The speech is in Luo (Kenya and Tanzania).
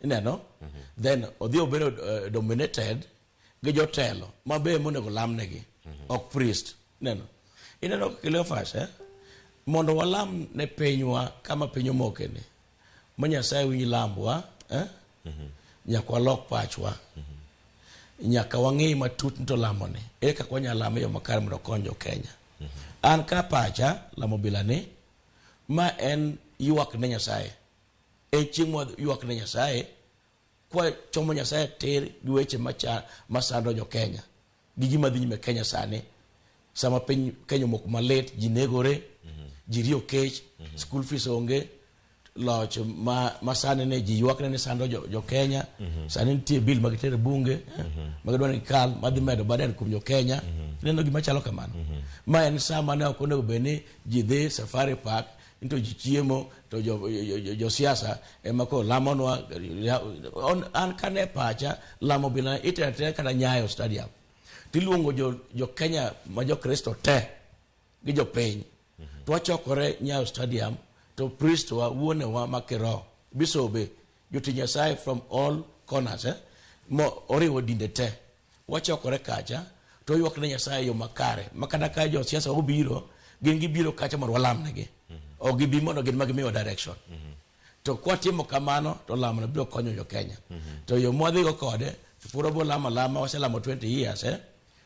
Ineno? Then odhi obedo dominated gi jotelo ma be monego lamnegi, ok priest. Ineno? Ineno Cleophas, eh? Mondo walam ne pinywa kama piny omokeni, ma Nyasaye winj lambwa, eh? Nyaka walok pachwa. Nyaka wang'i matut ni to lamoni, ere kaka wanyalo lame e yo makare mondo okony jo Kenya. An ka pacha, lamo bilani, ma en ywak ne Nyasaye. En chieng' ma ywak ne Nyasaye, kwa chomo Nyasaye tir gi weche masando jo Kenya. Gi gima dhi nyime Kenya sani. Sama piny Kenya omoko malit, ji negore, ji riyo kech, school fees onge, loch ma sani ne ji ywak ne sando jo Kenya. Sani nitie bill ma gitero e bunge, ma gidwa ni gikal, madhi medo burden kuom jo Kenya. Ineno gima chalo kamano. Ma en sa mane ok onego bed ni ji dhi safari park, to ji chiemo, to jo siasa ema koro lamonwa. An kane pacha, lamo bila itero atera kata Nyayo Stadium. Tiluongo jo Kenya ma jo Kristo te gi jopiny. To wachokore Nyayo Stadium to priest wa, wuonewa ma kiroho, bisobe, jotich Nyasaye from all corners, eh? Mo oriwo dinde te. Wachokore kacha to ywak ne Nyasaye e yo makare. Ma kata ka josiasa obiro, gin gibiro kacha mondo walamnegi. Ok gibi mondo gin ma gimiwa direction. To kwatimo kamano to lamono biro konyo jo Kenya. To yo mwadhigo kode, to pod wabiro lamo alama, waselamo 20 years, eh?